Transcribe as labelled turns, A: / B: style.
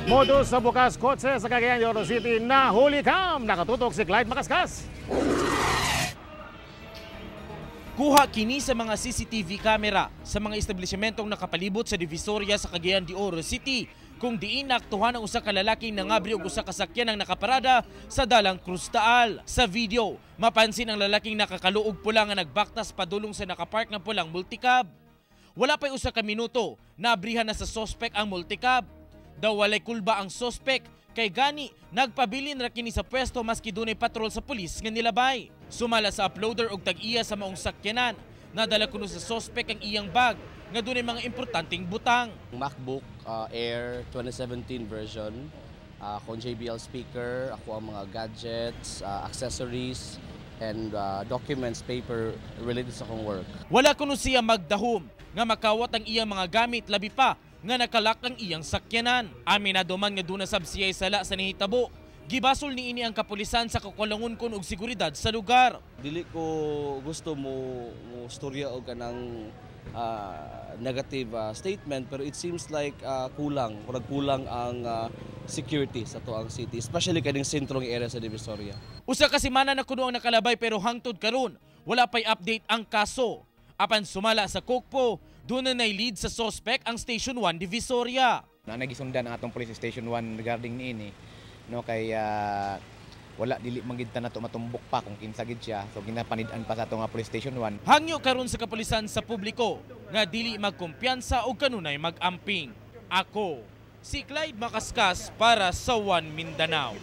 A: Modus sa bukas kotse sa Cagayan de Oro City na huli cam. Nakatutok si Clyde Macascas.
B: Kuha kini sa mga CCTV camera sa mga establishmentong nakapalibot sa Divisoria sa Cagayan de Oro City kung diin naaktuhan ang usa ka lalaking nangabri og usa ka sakyan ang nakaparada sa dalang Cruz Taal. Sa video, mapansin ang lalaking nakakaluog pula nga nagbaktas padulong sa nakapark nga pulang multicab. Wala pa'y 1 ka minuto, naabrihan na sa sospek ang multicab. Daw walay kulba ang sospek, kay gani nagpabilin ra kini sa pwesto maski dunay patrol sa pulis nga nilabay. Sumala sa uploader og tag-iya sa maong sakyanan, nadala kuno sa sospek ang iyang bag nga dunay mga importanteng butang.
C: MacBook Air 2017 version, akong JBL speaker, ako ang mga gadgets, accessories, and documents, paper related sa akong work.
B: Wala kuno siya magdahom nga makawat ang iyang mga gamit, labi pa nga nakalak ang iyang sakyanan. Aminado man nga duna sab siya sala sa nihitabo. Gibasol niini ang kapulisan sa kakulangon kun og seguridad sa lugar.
C: Dili ko gusto mo storya og kanang negative statement, pero it seems like kulang, murag kulang ang security sa atoang city, especially kaning sentrong area sa Divisoria.
B: 1 ka semana na kuno ang nakalabay, pero hangtod karon wala pay update ang kaso. Apan sumala sa Kukpo, duna nay lead sa sospek ang Station 1 Divisoria.
D: Na nagisundan ang atong Police Station 1 regarding niini, no, kay wala, dili man gid ta nato matumbok pa kung kinsa gid siya, so ginapanid-an pa sa atong Police Station 1.
B: Hangyo karon sa kapulisan sa publiko nga dili magkumpiyansa o kanunay mag-amping. Ako, si Clyde Macascas para sa One Mindanao.